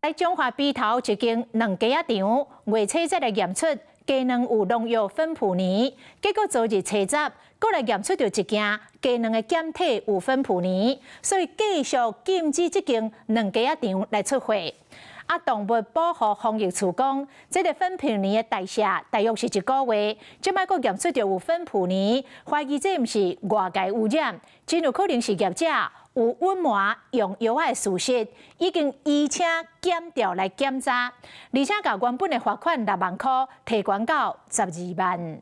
佇彰化埤頭一間卵雞仔場，月初才來驗出雞卵有農藥芬普尼，結果昨日初十，閣來驗出著一件雞卵的檢體有芬普尼，所以繼續禁止這間卵雞仔場來出貨。啊，動物保護防疫處講，這个芬普尼的代謝大約是一個月，這擺閣驗出著有芬普尼，懷疑這毋是外界污染，真有可能是業者有隱瞞用藥仔的事實，已經移請檢調來檢查，而且共原本的罰款6萬箍提懸到12萬。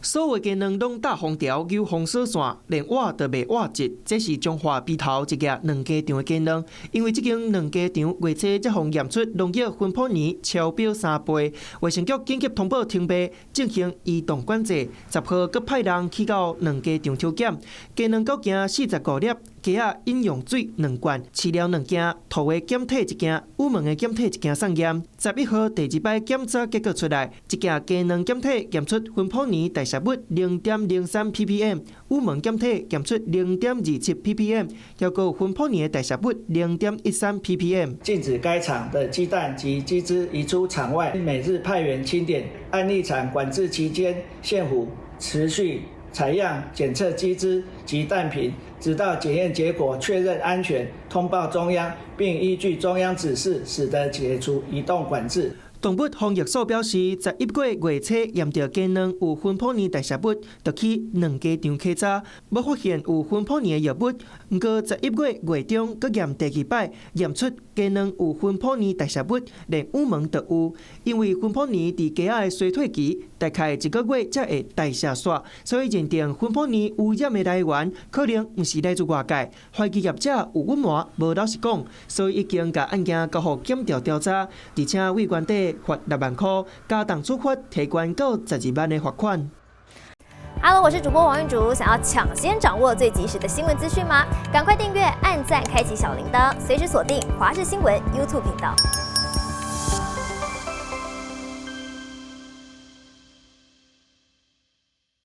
所有雞卵攏貼封條、有封鎖線，連活都袂活一。這是彰化埤頭一家卵雞場的雞卵，因為這間卵雞場月初才予驗出農藥芬普尼超標3倍，衛生局緊急通報停賣，進行移動管制。10號閣派人去到卵雞場抽檢，雞卵九件45粒，雞仔飲用水兩罐，飼料兩件，兔的檢體一件，羽毛的檢體一件送驗。11號第二擺檢查結果出來，一件雞卵檢體驗出芬普尼代謝物0.03 ppm，羽毛檢體驗出0.27 ppm，抑閣有芬普尼的代謝物0.13 ppm。禁止該場的雞蛋及雞隻移出場外，每日派員清點。案例場管制期間，縣府持續採樣檢測雞隻及蛋品，直到檢驗結果確認安全，通報中央，並依據中央指示，始得解除移動管制。動物防疫所表示，11月月初驗著雞卵有芬普尼代謝物，就去卵雞場稽查，無發現有芬普尼的藥物。毋過11月月中閣驗第二擺，驗出雞卵有芬普尼代謝物，連羽毛都有。因為芬普尼佇雞仔的衰退期，大概一個月才會代謝煞，所以認定芬普尼污染的來源可能毋是來自外界，懷疑業者有隱瞞，無老實講，所以已經共案件交予檢調調查，而且對原底罰6萬箍，加重處罰提懸到12萬的罰款。 Hello，我是主播王玉竹，想要搶先掌握最及時的新聞資訊嗎？趕快訂閱、按讚、開啟小鈴鐺，隨時鎖定華視新聞 YouTube 頻道。